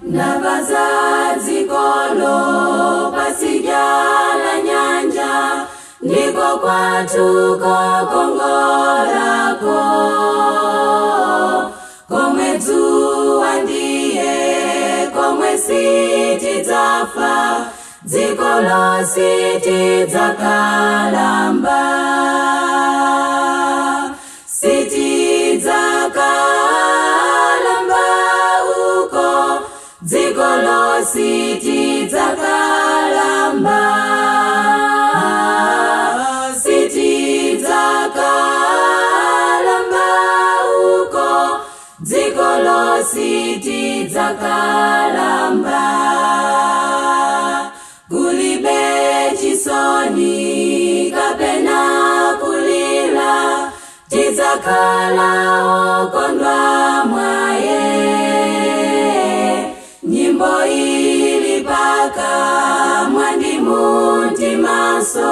Ndava za dzikolo patsidya la nyanja, ndiko kwathu kokongolako. Komwe dzuwa ndiye komwe sitidzafa, dzikolo sitidzakalamba. Sitidzakalamba uko, dzikolo sitidzakalamba. Sitidzakalamba uko, dzikolo sitidzakalamba. Kulibe chisoni kapena kulira, tidzakhala okondwa mwaye. Nyimbo ili pakamwa ndi mumtimanso,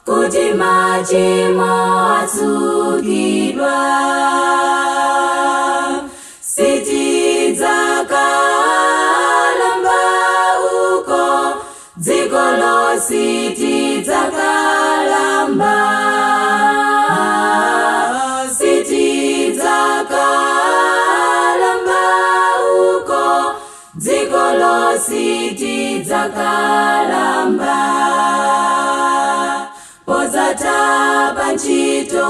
kuti machimo atsukidwa. Sitidzakalamba uko, dzikolo sitidzakalamba. Sitidzakalamba uko, dzikolo sitidzakalamba. Podzatha pa ntchito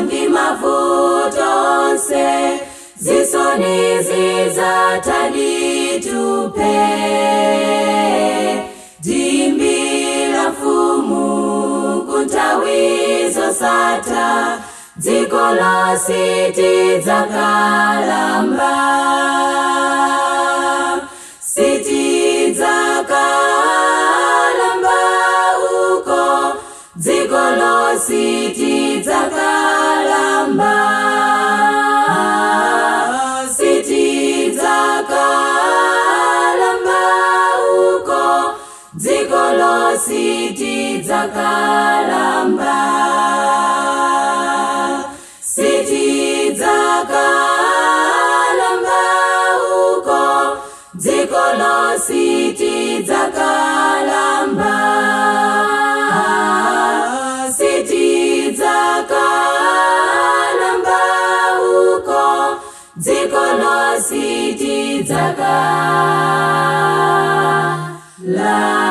ndi mavuto onse, zisoni zidzatha ndithu. Tiyimbira mfumu kunthawi zosatha, dzikolo sitidzakalamba. Sitidzakalamba uko, dzikolo sitidzakalamba. Sitidzakalamba uko, dzikolo sitidzakalamba. Sitidzakalamba uko, dzikolo sitidzakalamba. Sitidzakalamba uko, dzikolo sitidzakalamba.